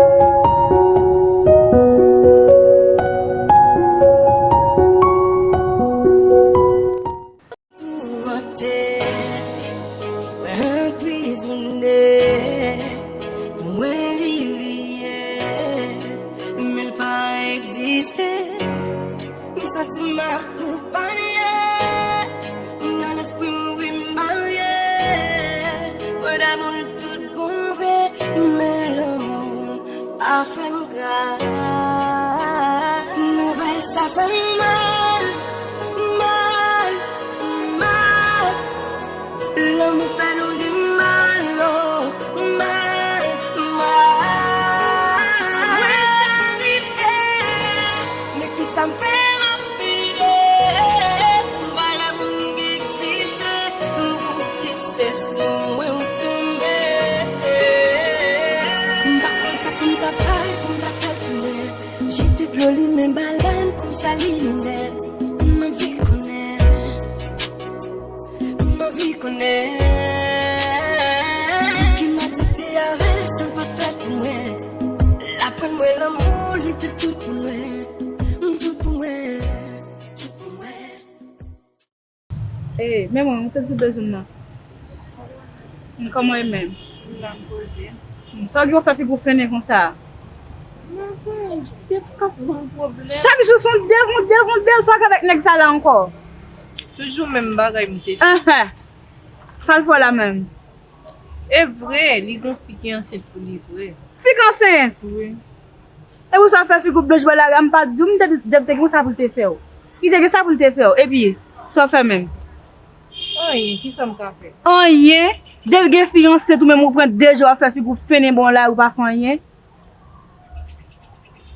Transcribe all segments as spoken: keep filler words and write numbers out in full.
Sou wote, mwen anprizone, pou mwen li reyèl, men l pa egziste. M santi m akonpanye, nan lespri m wi m marye, mwen damou l tout bon vre, men lanmou pa fè m gra. Nouvèl sa fè m mal, mal, mal. Lanmou fè nou gen mal, oh, mal, mal. Mwen sa rive, men kisa m fè m ap kriye? M pa la pou m egziste, m pou ki se sou mwen ou tonbe. M pa konn sa pou m ta fè, pou m ta fè tounen. Jete dlo limen balèn pou m sali linè. M anvi konnen. M anvi konnen. Ki m aksepte avè l san l pa t fèt pou mwen. L aprann mwen lanmou li te tout pou mwen. Tout pou mwen. Tout pou mwen. Ey, men mwen, ou te di bezwen m nan. Kòman e menm? M la m poze. Sa w gen w fè figi w fennen konsa? Mwen, dev k ap ban m pwoblèm. Chak jou se yon dev, yon dev, yon dev, sa w gen avèk nèg sa la ankò? Toujou menm bagay m te fè. Enhen. Sa l fè w la menm? E vre, li gon fi ki ansent pou li vre. Fi k ansent? Wi. E pou sa w fè figi w blanch bò lari a, m pa t di w, m te di dev te gen sa pou l te fè w. Li te gen sa pou l te fè w. Epi, sa w fè menm? Anyen, kisa m ka fè? Anyen? Dev gen fi ansent ou menm ou pran de jou w ap fè figi w fennen bò lari ou pa fè anyen?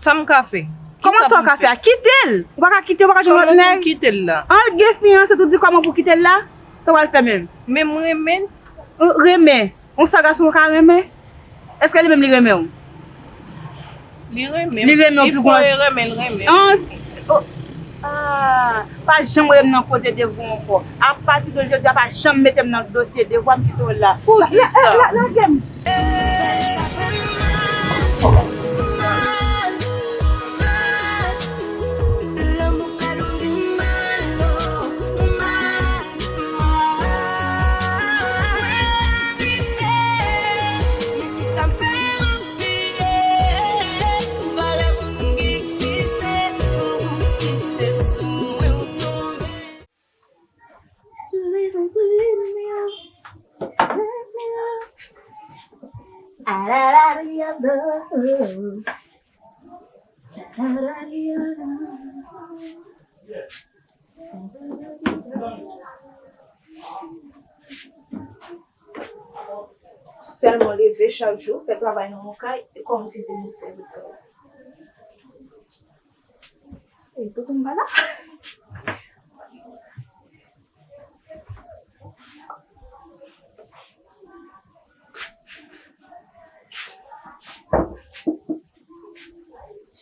Sa m ka fè? Kòman sa w ka fè a? Kite l! Ou pa ka kite, ou pa ka jwenn lòt nèg? Kòman pou m kite l la? An, l gen fi ansent ou di kòman pou kite l la? Sa w pral fè menm? Men m renmen l. Ou renmen? Yon sèl gason ou ka renmen? Èske li menm li renmen w? Li renmen m. Li renmen w plis ke mwen. Li fò e renmen, l renmen m. An, oh, ah, pa janm rele m nan koze dev ou ankò. Apati de jodi a, pa janm mete m nan dosye dev ou a, m kite w la. Poukisa? La, la, la, lage m. Sèlman leve chak jou, fè travay nan yon kay, e kòmsi se nou fè tout travay. E tout moun pa la.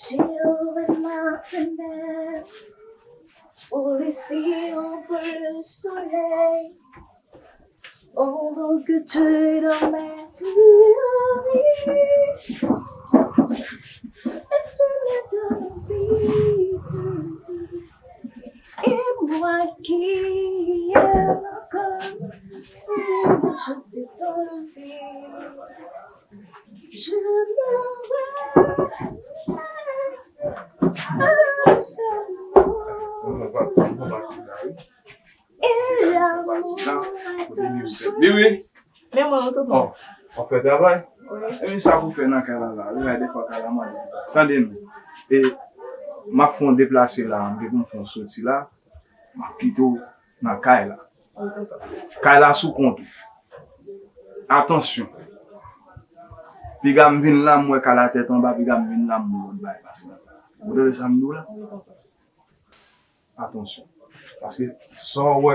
J'ai ouvert ma fenêtre pour laisser entrer le soleil. Pendant que tu dormais, tu as ri. Et tu me donnes envie. Et moi qui aime encore, je t'ai envie. Je m'envole à seul amour. Li wi. Men mwen, ou tou bon. Oh, w ap fè travay? Wi. Epi sa pou fè nan kay la la? Wi, defwa kay la mande. Tande non. E, m ap fè yon deplase la, m gen pou m fè yon soti la. M ap kite w nan kay la. Wi, tonton. Kay la sou kont ou. Atansyon. Piga m vin la, m wè kay la tèt anba, piga m vin la, m wè lòt bagay pase nan kay la. Ou tande sa m di w la? Wi, tonton. Atansyon. Paske sa w wè,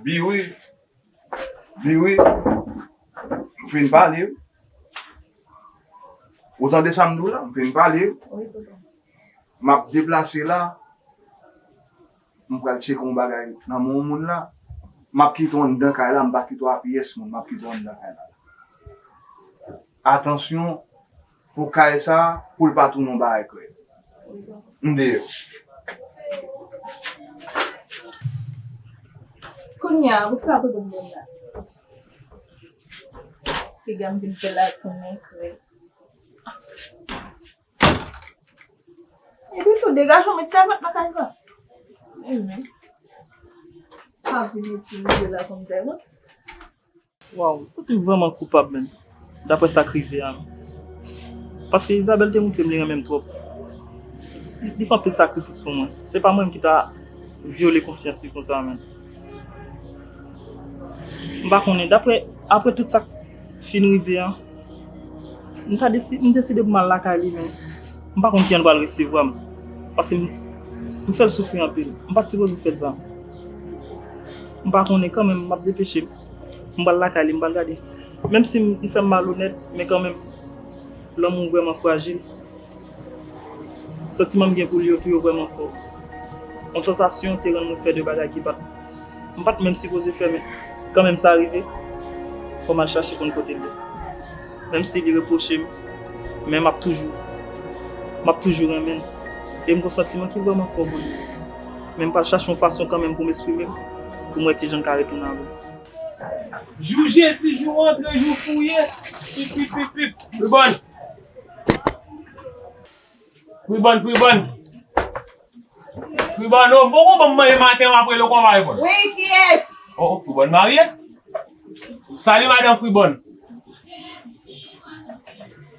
Biwi, Biwi, m fin pale wi. Ou tande sa m di w la? M fin pale wi. Wi, tonton. M ap deplase la. M pral tcheke yon bagay nan men yon moun la. M ap kite w anndan kay la, m pa kite w a pyès moun, m ap kite w anndan kay la. Atansyon pou kay sa, pou l pa tounen yon bagay krèv. M deyò. Kounye a, pou sa tou moun la. Piga m vin fè la tounen krèv. Epi tou, degaje w met sèvant nan kay sa. Amen. Pa vin itilize la kòm sèvant. Waw, m santi m vrèman koupab, menm, daprè sa k rive a, menm. Paske Isabelle te montre m li renmen m twòp. Li, li fè anpil sakrifis pou mwen. Se pa mwen menm ki ta vyole konfyans li konsa, menm. M pa konnen, daprè, apre tout sa k fin rive a, m ta desi-, m deside pou m al lakay li, men m pa konn kijan l pral resevwa m. Paske m, m fè l soufri anpil. M pa t sipoze fè l sa. M pa konnen, kanmenm, m ap depeche m. M pral lakay li, m pral gade. Menm si m, m fè m malonèt, men kanmenm, lanmou vrèman frajil. Santiman m gen pou li yo tou yo vrèman fò. Yon tantasyon te rann mwen fè de bagay ki pa t, m pa t menm sipoze fè, men kanmenm sa rive. Fò m al chache konn kote l ye. Menm si li repwoche m, men m ap toujou, m ap toujou renmen l. E m gon santiman ki vrèman fò pou li. Men m pral chache yon fason kanmenm pou m eksprime m, pou m wè kijan l ka retounen avè m. Jou jedi, jou antre, jou fouye. Pip, pip, pip, pip. Fribòn. Fribòn, fribòn. Fribòn, oh, poko ban m manje maten, w ap rele w konpa, fribòn. Wi, kiyès? Oh, oh, fribòn marye. Sali, madan fribòn.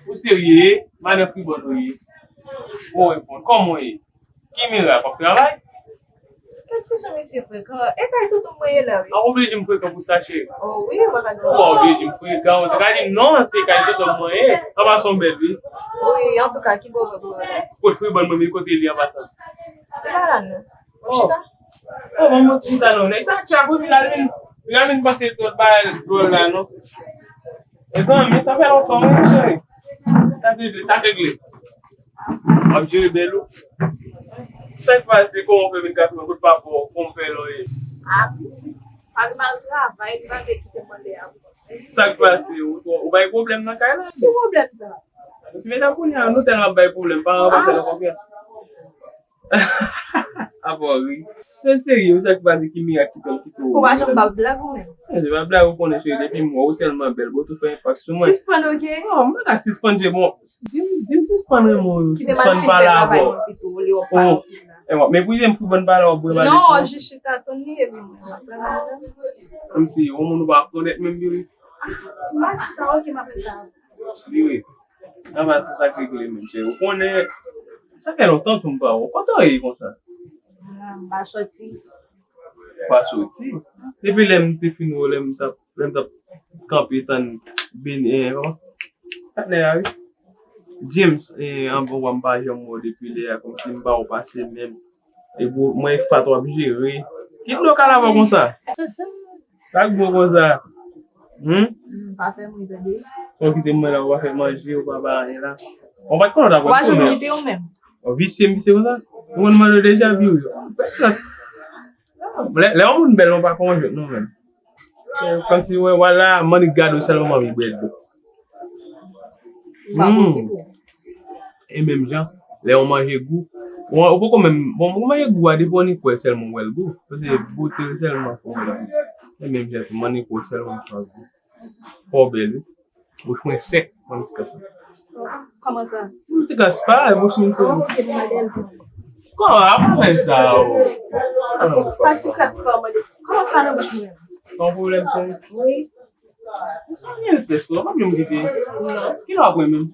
Ou serye, madan fribòn, ou ye. Oh, fribòn, kòman w ye? Ki mirak, w ap travay? Gad fason misye frekan. E kay tonton mwen ye la, wi. A, ou vle di m frekan pou sa, cheri? Oh, wi, ou pa ka di. Ou pa oblije di m frekan. Ou te ka di m non, se kay tonton mwen ye. An pasan, w bèl, wi. Wi, antouka, ki bò w wè pou mwen la? Kot fribòn mwen, men kote li an pasan? Li pa la, non. Bon, chita. Oh, ban m chita non. Nèg sa tchak, wi, men l al vin, men l al vin panse tout bagay dwòl la, non. Mezanmi, sa fè lontan, wi, cheri. Sa te vle, sa te vle. W ap jere bèl ou. Sa k pase, kòman w fè vin ka fè kout papa w, konpè l ou ye? Ah, pa l mal travay, li pa vle kite m anlè a. Sa k pase, ou, ou, ou bay pwoblèm nan kay la? Ki pwoblèm sa? Ti medam kounye a, nou tèlman ap bay pwoblèm, pa rann pase nan konfyans. Apa w ri? Se serye, ou sa k pase, ki mirak ki fè w kite w? Ou pa janm ba blag ou menm? Non, se pa blag, ou konnen, cheri, depi m wè w, ou tèlman bèl, bon, tou fè enpak sou mwen. Sispann, oke? Non, m pa ka sispann, je, bon, di m, di m sispann renmen w, sispann pale avè w. Oh, e w ap meprize m pou bann pale w ap bwè pale. Non, jis chita tann li, epi mwen, m ap pale avè w. Kòmsi yon moun ou pa konèt menm, Billy. M pa di sa, oke, m ap rete avè w. Billy. Nan pa sa k regle menm, cheri. Ou konnen, sa fè lontan tou m pa wè w. Kote w ye konsa? Ah, m pa soti. Ou pa soti? Depi lè m te fin wè w, lè m t ap, lè m t ap kanpe tann Beni, eh, kòman? Patnè a, wi. James, eh, anvan w, m pa janm wè w depi lè a, kòmsi m pa wè w pase menm. E pou mwen e fat w ap jere. Ki dlo kalav konsa? Sa k bon konsa? Hmm? Hmm, pa fè m ri tande. Ou kite mwen la, ou pa fè manje, ou pa bay anyen la. Ou pa t konnen w t ap retounen. Ou pa janm kite ou menm. Ou visye, m visye konsa? Ou konn manje deja, vire. Lè, lè yon moun bèl, ou pa fè yon jwèt non menm. Se kòmsi, wè, wala, m annik gade w sèlman, m anvi bwè dlo. Hmm. E menm jan, lè yon manje gou, ou, ou poko menm, bon, pou manje gou a, depi w annik wè l sèlman, w wè l gou. Paske goute l sèlman, fò w wè l gou. E menm jan tou, m annik wè w sèlman, m fè gou. Fò w bèl, wi. Bouch mwen sèk, yon ti kras. Kòman sa? Yon ti kras pa, bouch mwen sèk. Oh, ok, m gade l. Kòman, apa fè sa, o? Pa ti kras pa, mande. Kòman sa nan bouch mwen? Pa yon pwoblèm, cheri. Wi. Ou sa gen l pès, ou pa menm kite. Non. Kilè w ap renmen m?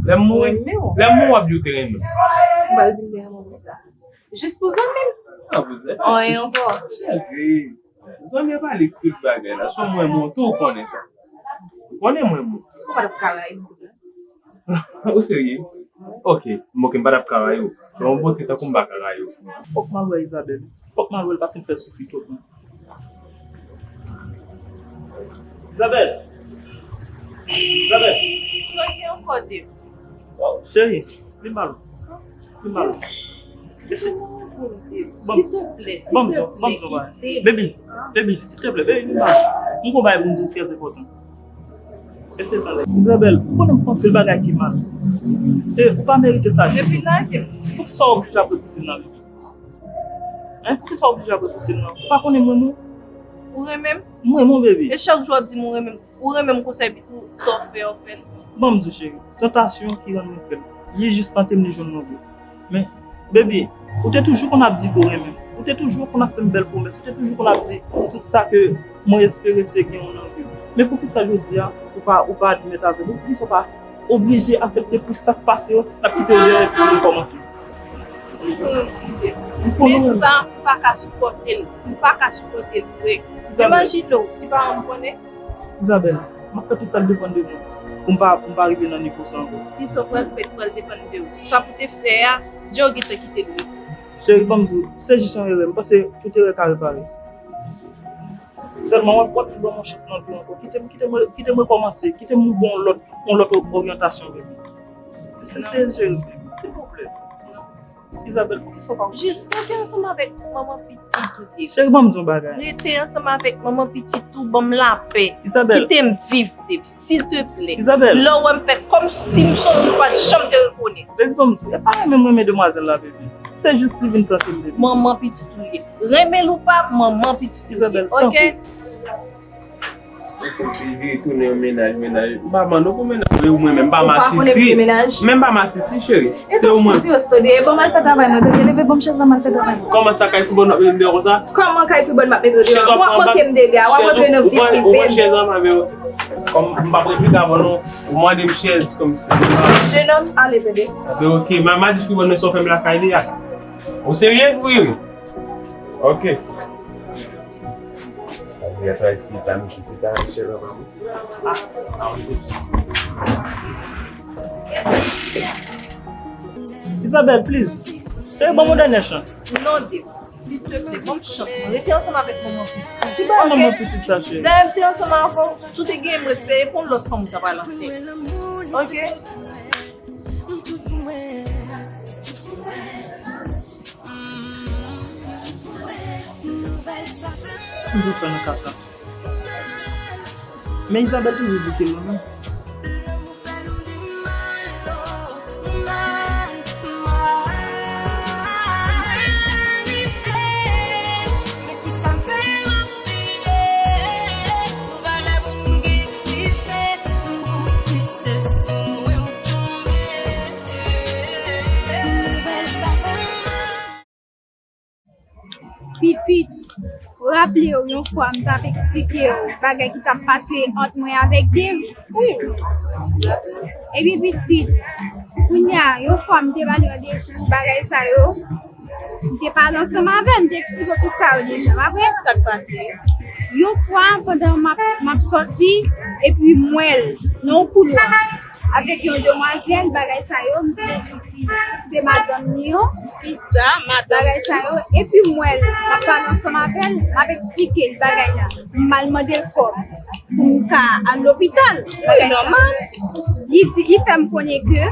Lè m mouri, lè m mouri, w ap di w te renmen m. M pral di m te renmen w pou sa. Jis pou zanmi m? Non, pou zanmi. Anyen ankò. Cheri, zanmi a pale tout bagay la. Si w renmen m, tou w konnen sa. Ou konnen m renmen w. Ou pa t ap ka rayi m tout la. Ou serye? Ok, m, ok, m pa t ap ka rayi w. Lè w bote tankou m pa ka rayi w. Fòk m al wè Isabelle. Fòk m al wè l paske m fè l soufri twòp, non. Isabelle! Isabelle! Sa gen ankò, Dave? Waw, cheri, vin ba m. Vin ba m. Mesi. Ban m, ban m zo, ban m zo, baby, baby, silteplè, baby, vin ba m. M gon bagay pou m di w trè enpòtan. Mesye, tande. Isabelle, ou konnen m fè anpil bagay ki mal. E ou pa merite sa. Depi nan ke. Poukisa w oblije ap repouse m nan, bebe? Hein? Poukisa w oblije ap repouse m nan? Ou pa konnen m renmen w? Ou renmen m? M renmen w, bebe. E chak jou w ap di m ou renmen m. Ou renmen m konsa epi tou sa w fè, w fè l. Ban m di w, cheri, tantasyon ki rann mwen fè l. Li jis tante m, li jwenn mwen vre. Men, baby, ou te toujou konn ap di ke w renmen m. Ou te toujou konn ap fè m bèl pwomès. Ou te toujou konn ap di tout sa ke mwen espere se gen yon nan vi w. Men poukisa jodi a, ou pa, ou pa admèt avè m? Poukisa w pa oblije aksepte pou sa k pase yo, n ap kite yo dèyè epi nou kòmanse? M konnen w renmen m. Men sa, m pa ka sipòte l. M pa ka sipòte l vre. Imajine w, si paran m konnen. Isabelle, m ap fè tout sa k depann de mwen pou m pa, pou m pa rive nan nivo sa ankò. Kisa w pral fè k pral depann de ou? Sa pou te fè a, Dye w gentan kite l wi. Cheri, ban m di w, se jis yon erè. M panse tout erè ka repare. Sèlman, w ap, w ap vin ban m yon chans nan vi w ankò. Kite m, kite m, kite m rekòmanse. Kite m ouvri yon lòt, yon lòt oryantasyon, bebe. Se, se, se jere, bebe. Silvouplè. Isabelle, poukisa w pa... Jis, ou te ansanm avèk manman pitit ou depi. Cheri, ban m di yon bagay. Rete ansanm avèk manman pitit ou, ban m lapè. Isabelle. Kite m viv depi, silteplè. Isabelle. Lè w wè m fè kòmsi m sonje ou pa t janm te rekonèt. Baby, ban m di w, e pa renmen m renmen demwazèl la, bebe. Se jis li vin tante m, bebe. Manman pitit ou ye. Renmen l ou pa, manman pitit ou ye. Isabelle, tanpri. Oke? Ou fè vire tounen yon mennaj, mennaj. M pa mande w pou mennaj, ou mwen menm, m pa masisi. Men m pa masisi, cheri. Se ou mwen. E sa w sou yo, tande. E bon, m al fè travay mwen, tande. Leve, ban m chèz la, m al fè travay mwen. Kòman sa, kay pi bòn w ap mete m deyò konsa? Kòman kay pi bòn m ap mete w deyò? W ap manke m dega, w ap antre nan vi prive m. Ou pran chèz la, m ap... Kòm m p ap replike avè w non, ou mande m chèz kòmsi. Jenòm, ale, tande. Anben, oke, m a, m a di pi bòn nan sa w fè m lakay li a. Ou serye? Wi, wi. Oke. Sa vle sa eksplike la, misye se ta chèz anba mwen. Isabelle, please. Cheri, ban m yon dènyè chans. Non, Dave. Silteplè, ban m chans mwen. Rete ansanm avèk manman pitit. Ki bagay manman pitit sa, cheri? Dayè, m te ansanm avè w. Si w te genyen m respè, e pa yon lòt fanm ou ta pral ansent. Oke? M tou fè nan kaka. Men Isabelle toujou di ke l renmen m. Pitit, raple w yon fwa m t ap eksplike w bagay ki t ap pase ant mwen avèk Dave? Wi. Ebyen pitit, kounye a, yon fwa m te pale w de tout bagay sa yo, m te pale ansanm avè l, m te eksplike w tout sa yo deja, pa vre? Sa k pase? Yon fwa, pandan m ap, m ap sòti, epi m wè l nan yon koulwa avèk yon demwazèl, bagay sa yo, m te di se madanm li yo. Kisa, madanm? Bagay sa yo, epi m wè l, m ap pale ansanm avè l, m ap eksplike l bagay la. M al mande l kòb pou m ka al lopital. Wi, nòmal. Li di, li fè m konnen ke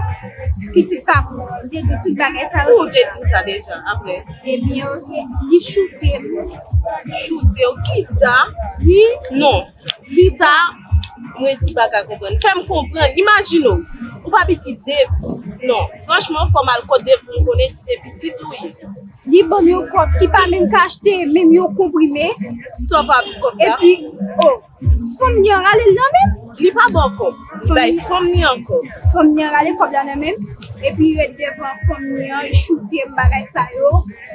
pitit pa pou mwen. M te di tout bagay sa yo. Ou te di sa deja, apre? Ebyen, oke. Li choute m. Choute w? Kisa? Wi. Non. Li sa, mwen di bagay konprann. Fè m konprann. Imajine w. Ou pa pitit Dave. Non. Franchman, fò m al kot Dave pou m konnen si se pitit ou ye. Li ban m yon kòb ki pa menm ka achte menm yon konprime. Sa w pa vle kòb la? Epi, o, fanm li an rale l nan men m. Li pa ba w kòb. Li bay fanm li an kòb. Fanm li an rale kòb la nan men m. Epi li ret devan fanm li an, li choute m, bagay sa yo.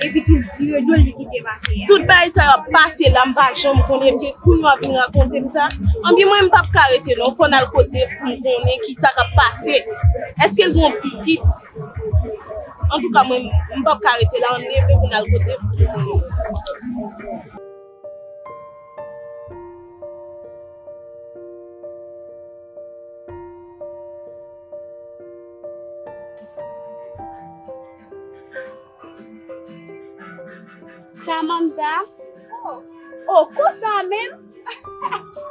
Epi tou vire do l, li kite m atè a. Tout bagay sa yo ap pase la, m pa janm konnen, epi kounye w ap vin rakonte m sa. Anben, mwen, m p ap ka rete non, fò n al kot Dave pou m konnen kisa k ap pase. Èske l gen yon pitit? Antouka, mwen, m p ap ka rete la, ann leve pou n al kot Dave pou m konnen. Samantha? Oh, konsa menm?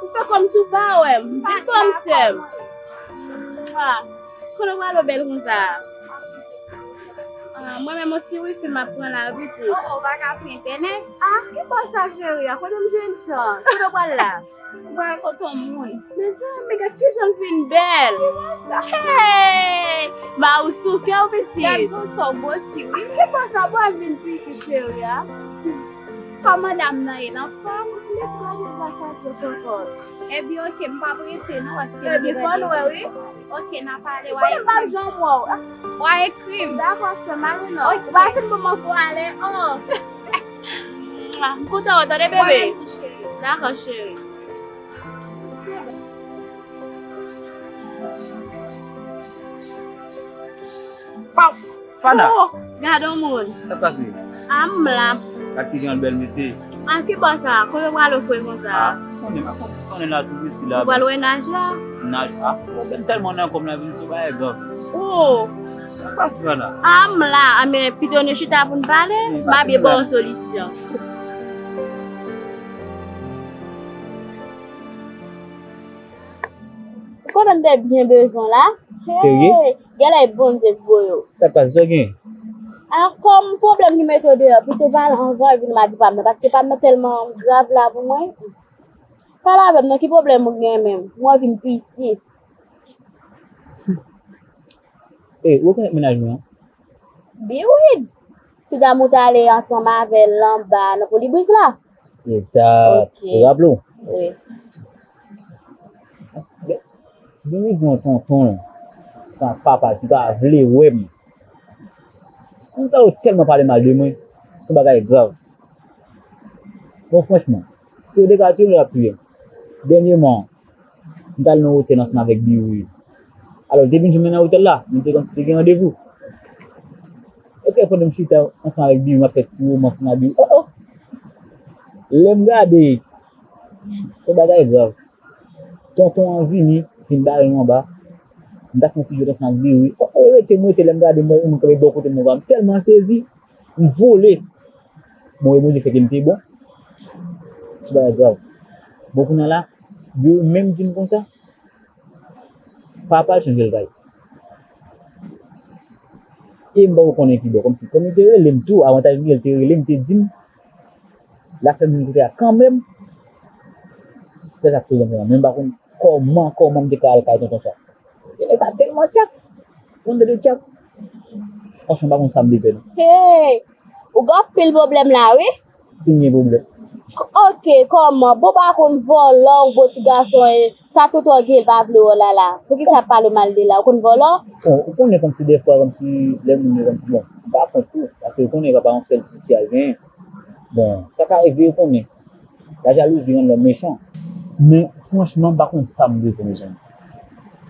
Ou fè kòmsi w pa wè m. Vin pran m, sè m. Ah, kote w prale w bèl konsa? Ah, mwen menm osi wi, fi m ap pran la wi, pitit. Oh, oh, ou pa ka pran entènèt? Ah, ki bò sa, cheri a? Kote m jwenn sa? Kote w pral la? Ou pral kot yon moun. Mezanmi, gad kijan l fin Bèl. Hey! Ba ou sou kè w, pitit. Gad gon sa w gwosi, wi. Ki bò sa bò vin piti, cheri a? Kòman dam nan ye, l anfòm? Li twò byen, pa sa twò ankò. Ebyen, oke, m p ap rete, non, paske m gen randevou. Ebyen, fò n wè, wi. Oke, n a pale, w a ekri m. Konnen m p ap janm wè w. W a ekri m. Dakò, chè, m ale non. Oke. Ou pa fin ban m anfò ale, oh. M kontan wè w, tande, bebe. Mwen menm tou, cheri. Dakò, cheri. Pap! Fana! Oh, gad on moun. Sa k pase? A m la. Gad ki jan l bèl, mesye. A ki bò sa? Kote w pral ofre konsa? A, konnen, m ap fè yon ti konnen la tou isi la. Ou pral wè naj la? Naj, a, pwoblèm tèlman nan kò m la, vin sou bagay grav. Oh! Sa k pase, Fana? A m la, a men pito nou chita pou n pale, m ap byen ba w solisyon. Ou konnen m te byen bezwen la. Serye? Hey, genlè e Bondye k voye w. Sa k pase? Sa w gen? A, kòm pwoblèm ki mete w deyò, pito pale anvan epi nou madi pa m nan, paske pa m nan tèlman grav la pou mwen. Pale avè m non, ki pwoblèm ou gen menm? Mwen vin piti. E, ou rekonèt mennaj mwen an? Bi wi. Ti dam ou t ale ansanm avè l anba nan Polibriz la? Egzat. Ok. Ou raple w? Wi. Gen yon tonton, sa papa ki pa vle wè m. Moun sa yo tèlman pale mal de mwen, se yon bagay grav. Bon, franchman, si yo degaje m, yo ap touye m. Dènyèman, m t al nan otèl ansanm avèk Biwi. Alò, depi m jwenn mwen nan otèl la, nou te kòmsi te gen randevou. Ok, pandan m chita ansanm avèk Biwi, m ap fè ti womans ansanm avèk Biwi. Oh, oh! Lè m gade, se bagay grav. Tonton an vini, vin bare m anba. M t ap fè yon ti jwèt ansanm avèk Biwi. Oh, oh, rete, m rete, lè m gade, m wè yon moun kanpe bò kote m, m tèlman sezi, m vole. Bon, e Bondye fè ke m te bon. Se bagay grav. Bon, kounye a la, Biwi menm di m konsa, papa l chanje l kay. E m poko konnen ki bò. Kòmsi, kòm li te rele m tou, avantaj li, li te rele m, te di m, l ap fè m vin kote a kanmenm. Se sa k toujou fè m. Men m pa konn kòman, kòman m te ka al kay tonton sa. E nèg sa tèlman tchak. Ou konn de tchak? Franchman, m pa konn sa m te fè, non. Hey! Ou gen anpil pwoblèm la, wi. Si m gen pwoblèm. K-, ok, kòman? Bon, pa konn vòlò, ou bon ti gason, e sa tonton an gen, l pa vle wè w la, la. Poukisa ap pale mal de la? Ou konn vòlò? Bon, ou konnen kòmsi dèfwa, kòmsi lè moun yo kòmsi, bon, m pa kont tou, paske ou konnen papa yon sèl pitit fi a l genyen. Bon, sa ka rive, ou konnen. Lajalouzi rann lòm mechan. Men, franchman, m pa konn sa m dwe fè, mezanmi.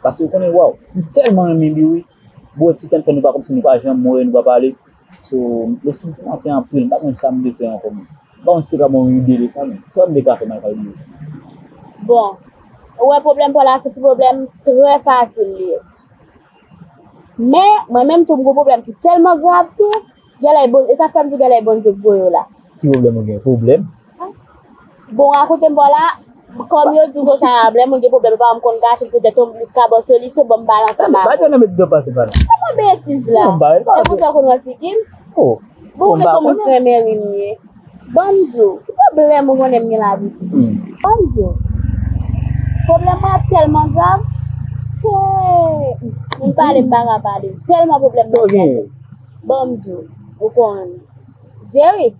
Paske, ou konnen, waw, m tèlman renmen li, wi. Bon, ti tan fè nou pa kòmsi nou pa janm wè, nou pa pale. So, lespri m tou antre anpil, m pa konn sa m dwe fè ankò, men. M pa konn si w ka ban m yon ide de sa, men. Sa m dwe ka fè, m al kay li. Bon, ou wè pwoblèm pa w la, se ti pwoblèm trè fasil li ye. Men, mwen menm tou, m gon pwoblèm ki tèlman grav tou, genlè e Bon-, e sa fè m di genlè e Bondye k voye w la. Ki pwoblèm ou gen? Pwoblèm? Bon, rakonte m bò la, kòm yo di w konsa, lè moun gen pwoblèm, pa m konn kache l, petèt yon moun ka ba w solisyon, bon, m pale ansanm avè w. Ba tèt nan met dlo pase pa la. Kòman betiz la? Non, ba, ba. E konsa w konn wè figi m? Oh. Bon, ou konn wè kòman m renmen ri m ye. Ban m di w, ki pwoblèm ou konnen m gen lavi? Hmm. Ban m di w, pwoblèm mwen ap tèlman grav, ke m pale, m pa ka pale. Tèlman pwoblèm mwen ap grav. Ban m di w, ou konn Jerry?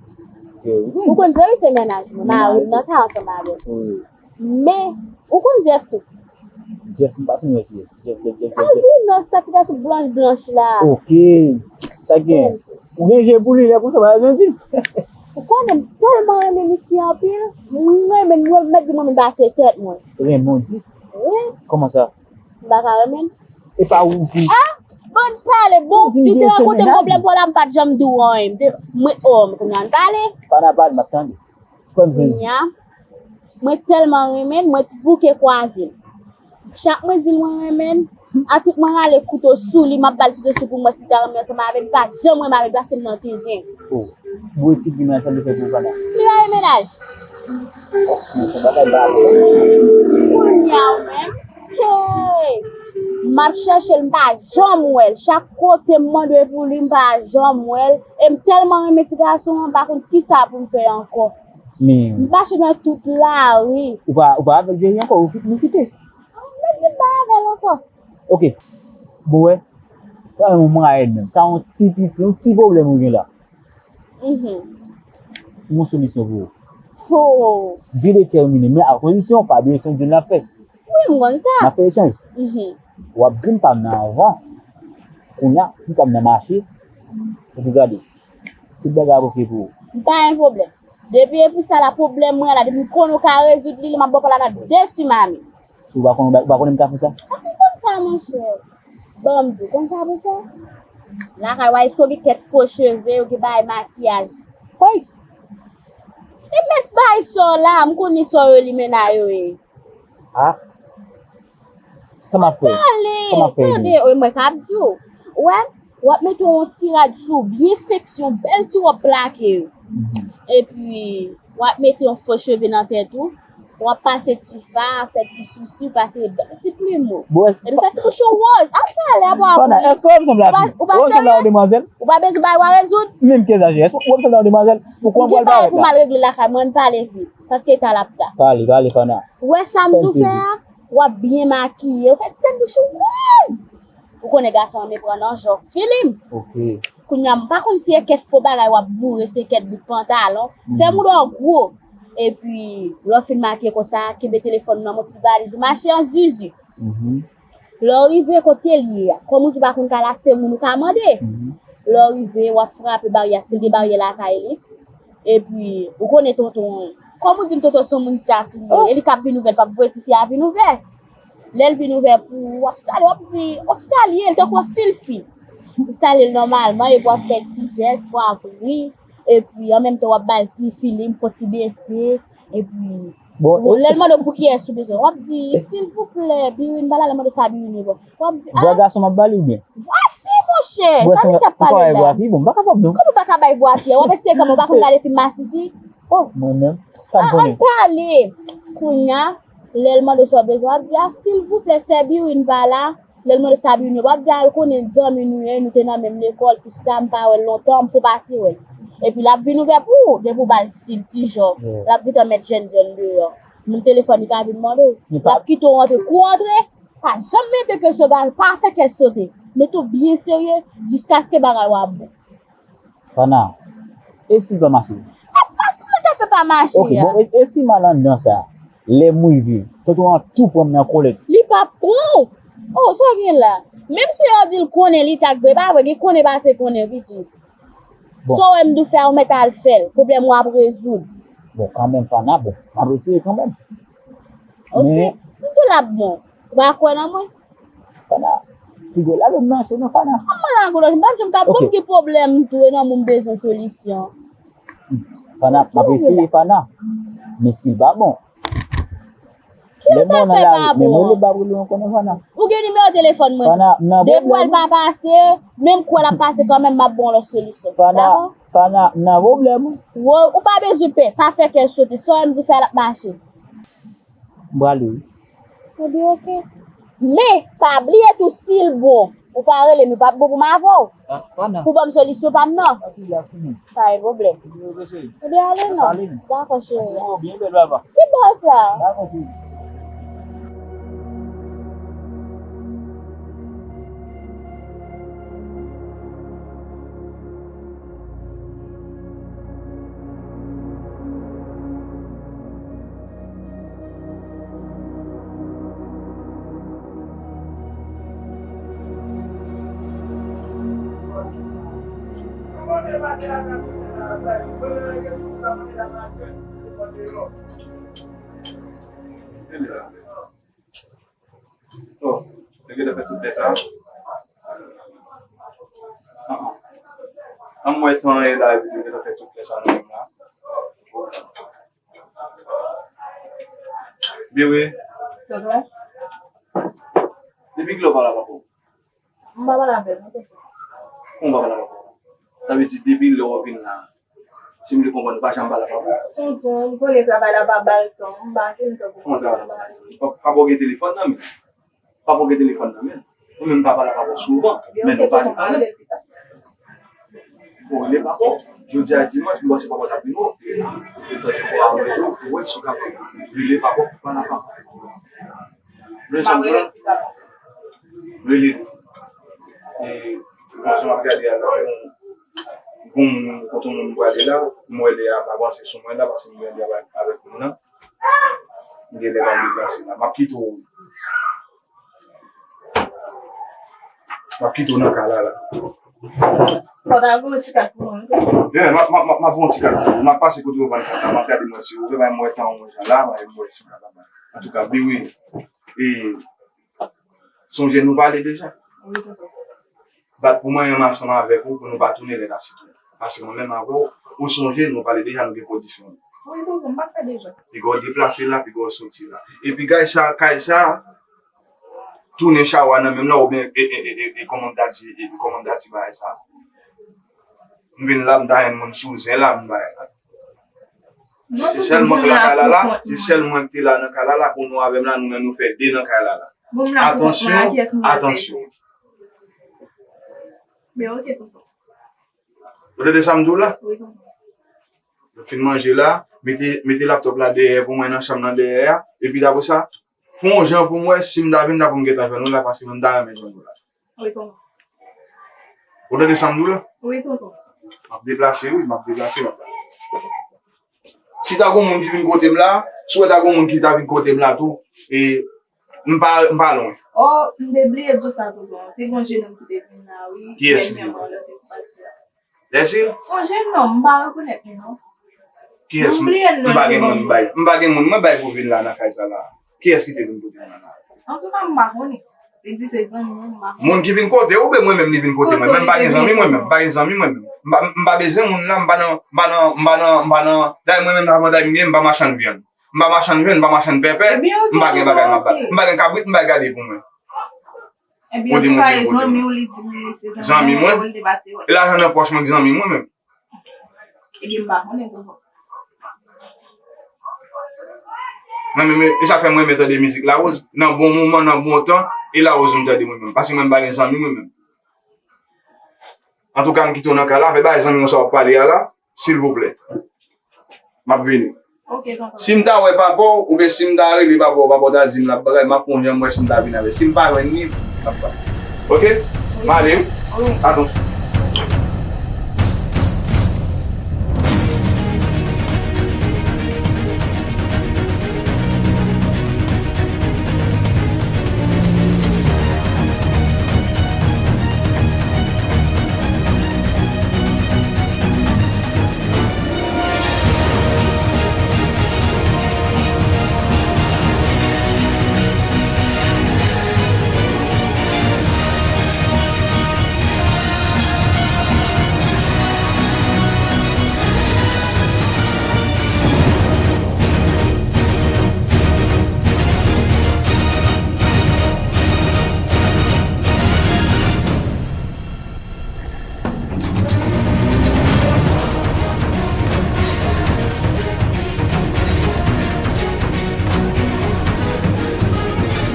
Jerry. Ou konn Jerry se mennaj mwen, mari m nan ka ansanm avè l. Wi. Men, ou konn Jeff tou? Jeff, m pa konn Jeff. Jeff, Jeff, Jeff, Jeff, Jeff. Albino, sa ti gason blanch blanch la. Ok. Sa gen? Ou gen je pou li, lè konsa, pa bezwen di. Ou konnen m tèlman renmen misye anpil. Mwen renmen l, mwen mèt di mwen menm pase tèt mwen. Renmen w di? Wi. Kòman sa? M pa ka renmen l. E pa ou ki... Ah! Bon pale, bon, ou te rakonte m pwoblèm pa w la, m pa t janm di w anyen. M te, mwen, oh, m konn ann pale. Pa nan pale, m ap tande. Kounye a, mwen tèlman renmen l, mwen bouke kwaze l. Chak mwen di l mwen renmen l, a tout mwen rale kouto sou li, m ap ba l kouto sou pou m wè si l ta renmen ansanm avè m, li pa janm renmen avè m, pase m nan tenten. Oh, bon, si li mennaj, sa l fè pou ou, Fana? Li pa gen mennaj. Oh, men se bagay ba. Kounye a, ou menm, hey! M ap chèche l, m pa janm wè l. Chak kote m mande pou li, m pa janm wè l. E m tèlman renmen ti gason an, m pa konn kisa pou m fè ankò. Men... M mache nan tout lari. Ou pa, ou pa avèk Jerry ankò, ou kit-, nou kite? Mwen di m pa avè l ankò. Ok. Bon, wè. Sa yon mwayèn menm. Sa yon ti piti, yon ti pwoblèm ou gen la. Mhm. Yon solisyon pou ou. Oh. Byen detèmine. Men a kondisyon, pa bliye se yon dil n ap fè. Wi, m konn sa. N ap fè echanj. Mhm. W ap di m pa m nan avan. Kounye a, si pa m nan mache, epi gade. Tout bagay ap oke pou ou. M pa gen pwoblèm. Depi e pou sa la, pwoblèm mwen la, depi m konnen w ka rezoud li, m ap ba w pa la nan de ti mami. Si w pa konnen, w pa konnen m ka fè sa? Ak ou konn sa, monchè? Ban m di w, konn sa pou fè? Lakay w a, eske w gen kèk fo cheve, ou gen bagay makiyaj? Kòy! E mèt bay sa w la, m konnen sa w yo limena yo ye. Ah. Sa m ap fè? Pale, sa m ap fè, tande, wi, mwen k ap di w. Ou wè, w ap mete yon ti rad sou, byen seksi, yon bèl ti wòb plake. Mhm. Epi, w ap mete yon fo cheve nan tèt ou. W ap pase ti fa, fè ti sousi, pase bèl ti plim ou. Bon, epi fè ti bouch ou wòz. Ap pale, ap wè. Fana, èske w ap sanble avè m? Ou pa, ou pa serye? Ou ap sanble avè yon demwazèl? Ou pa bezwen bay w a rezoud? Menm ke zaje. Èske w ap sanble avè yon demwazèl? Pou konprann bagay la. Ou gen bagay pou m al regle lakay mwen, ann pale vit. Paske eta l ap ta. Pale, pale, Fana. Ou wè sa m di w fè a? W ap byen makiye. Ou fè ti tèt bouch ou wòz. Ou konnen gason renmen pran nan jòf filim. Ok. Kounye a, m pa konn si e kèk fo bagay w ap boure, si e kèk bout pantalon. Mhm. Fè mouda w gwo. Epi, lè w fin makiye konsa, kenbe telefòn nan yon ti valiz, ou mache an zizi. Mhm. Lè w rive kote l ye a, kòm ou di w pa konn ka l achte moun, ou ka mande. Mhm. Lè w rive, w ap frape baryè, si l gen baryè lakay li. Epi, ou konnen tonton, kòm ou di m tonton se yon moun dyak li ye, e li k ap vin ouvè l, p ap voye tifi a vin ouvè. Lè l vin ouvè pou ou, w ap salye, w ap di, w ap salye l tankou w ap filfi. Ou salye l nòmalman, epi w ap fè ti jès, w ap ri, epi an menm tan w ap ba l ti filim, fò ti bese, epi Bon, lè l mande w pou kiyès ou bezwen, w ap di, silvouplè, Biwin pa la, lè l mande w sa Biwin ye bon. W ap di, vwa gason m ap ba li oubyen? Vwa fi, monchè. Sa misye ap pale la? Vwa fi, bon, m pa kapab non. Kòman w pa ka bay vwa fi a? W ap eseye kòman, w pa konn gade fim masisi? Oh, mwen menm, sa m konnen. Ann pale. Kounye a, lè l mande w sa w bezwen, w ap di, a, silvouplè, sè Biwin pa la. Lè l mande sa Biwin ye, w ap di a, l konnen zanmi nou ye, nou te nan menm lekòl, tout sa, m pa wè l lontan, m fon pase wè l. Epi l ap vin ouvè pou ou, depi w ba l stil ti jòf. L ap gentan met jèn jèn deyò. Moun telefòn li ka vin mande w. L ap kite w rantre. Kou w rantre, pa janm mete kè sou bagay, pa fè kè sote. Mete w byen serye jiskaske bagay w ap bon. Fana, e si l pa mache? E pa, kòman l ta fè pa mache a? Ok, bon, e, e si m al anndan sa, lè m rive, tonton an tou pran m nan kòlèt. Li p ap pran w. Oh, sa w gen la? Menm si yo di l konnen li t ak vre, e pa vre, gen konnen pase konnen, pitit. Bon. Sa w wè m di w fè a, ou mèt al fè l. Pwoblèm ou ap rezoud. Bon, kanmenm, Fana, bon, m ap eseye kanmenm. Ok. Men m di w l ap bon. Ou pa kwè nan mwen? Fana, piga w lage m nan cho non, Fana. Kòman lage w nan cho? M pa janm ka, bon, m gen pwoblèm tou, e nan moun bezwen solisyon. Fana, m ap eseye, Fana. Men si l pa bon. Lè m wè w nan lari, men mwen rele, m ap rele w ankò non, Fana. Ou gen nimewo telefòn mwen. Fana, m nan pwoblèm. Depi w wè l pa pase, menm kou l ap pase kanmenm, m ap ba w lòt solisyon. Fana, Fana, m nan pwoblèm. Ou pa bezwen pè, pa fè kè sote. Sa w wè m di w fè a, l ap mache. M prale wi. Ebyen, ok. Men, pa bliye tou, si l bon, ou pa rele m, li p ap bon pou m avè w. Pou ban m solisyon pa m nan. Pa gen pwoblèm. Ebyen, ale non. Dakò, cheri. Byen bèl, papa. Ki bò sa? Dakò, cheri. Oh, yo gentan fè tout lè sa. Ah, ah. An mwen tan e la, epi yo gentan fè tout lè sa nan menm la. Bebe. Depi kilè w pa la papa w? M pa pale avè l, non, tonton. Kòman w pa pale avè papa w? Sa vle di depi lè w vin la, si m byen konprann, ou pa janm pale avè papa w? Tonton, m konnen travay la pa ba l tan, m pa gen tan pou... Kòman travay la pa ba l tan? Pa, papa w gen telefòn nan men l. Papa w gen telefòn nan men l. Ou menm pa pale avè papa w souvan, men nou pale kanmenm. Ou rele papa w. Jodi a dimanch, m panse papa w t ap vin wè w. Ou fè efò a wè jou, ou wè si w kapab rele papa w, pale avè papa w. Ou konprann? Rele li. E, bon, jan m ap gade a la, bon, bon, moun, kote moun prale la, m wè lè a pa panse sou mwen la, paske m wè lè a avèk moun nan. M gen lè pa deplase la. M ap kite w. M ap kite w nan kay la, la. Fò w ta voye yon ti kat pou mwen, wi, tonton. Yeah, m ap, m ap, m ap, m ap voye yon ti kat pou ou. M ap pase kote yo vann kat la. M ap gade mwen si ou vle bay mwen tan yon jan la, bay mwen si m ka bay. Antouka, Biwi, e, sonje nou pale deja. Wi, tonton. Bat pou mwen menm ansanm avèk ou pou nou pa tounen lè n ap site. Paske mwen menm avè w, ou sonje nou pale deja, nou gen pozisyon. Wi, tonton, m pa fè deja. Piga w deplase la, piga w soti la. Epi kay sa, kay sa, tounen chawa nan men m nan, oubyen, e, e, e, e, e, kòman m ta di, e, kòman m ta di bagay sa. M vin la, m ta jwenn moun sou zen la, m bay. Se sèl mwen k lakay la la, se sèl mwen ki te la nan kay la la, kounye a avè m la, nou menm nou fè de nan kay la la. Atansyon, atansyon. Men ok, tonton. Ou tande sa m di w la? Wi, tonton. Nou fin manje la, mete, mete laptòp la dèyè pou mwen nan chanm nan dèyè a, epi apre sa, fè yon jan pou m wè si m ta vin la pou m gentan jwenn ou la, paske mwen m ta renmen jwenn ou la. Wi, tonton. Ou tande sa m di w la? Wi, tonton. M ap deplase, wi, m ap deplase, m ap. Si ta gon moun ki vin kote m la, si w wè ta gon moun ki ta vin kote m la tou, e m pa, m pa lwen. Oh, m te bliye di w sa, tonton. Te gon jennonm ki te vin la, wi. Kiyès li? Lèsil? Yon jennonm, m pa rekonèt li, non. Kiyès? M bliye non li, m pa gen moun m bay. M pa gen moun mwen bay pou vin la nan kay sa la. Kiyès ki te vin kote mwen la? Antouka, m pa konnen. Li di se zanmi mwen, m pa konnen. Moun ki vin kote ou, oubyen mwen menm li vin kote mwen? Mwen m pa gen zanmi mwen menm. M pa gen zanmi mwen menm. M pa, m pa bezwen moun la, m pa nan, m pa nan, m pa nan, m pa nan, dayè mwen menm avantaj m gen, m pa machann vyann. M pa machann vyann, m pa machann pèpè, m pa gen bagay m ap bay. M pa gen kabrit, m pa gade pou mwen. Ebyen, antouka, e zanmi w, li di m li se zanmi mwen, ou li te pase wè. E lajan nan pòch mwen ki zanmi mwen menm. Ebyen, m pa konnen, tonton. Mwen menm, e sa fè mwen renmen tande mizik Larose. Nan bon moman, nan bon tan, e Larose m tande mwen menm. Paske mwen m pa gen zanmi mwen menm. Antouka, m kite w nan kay la, fè bay zanmi w sa w ap pale a la, silvouplè. M ap vini. Ok, tonton. Si m ta wè papa w, oubyen si m ta rele papa w, papa w ta di m l ap bagay, m ap fè yon jan m wè si m ta vin avè l. Si m pa jwenn li, m ap pale. Ok? M ale, wi. Wi. Atansyon.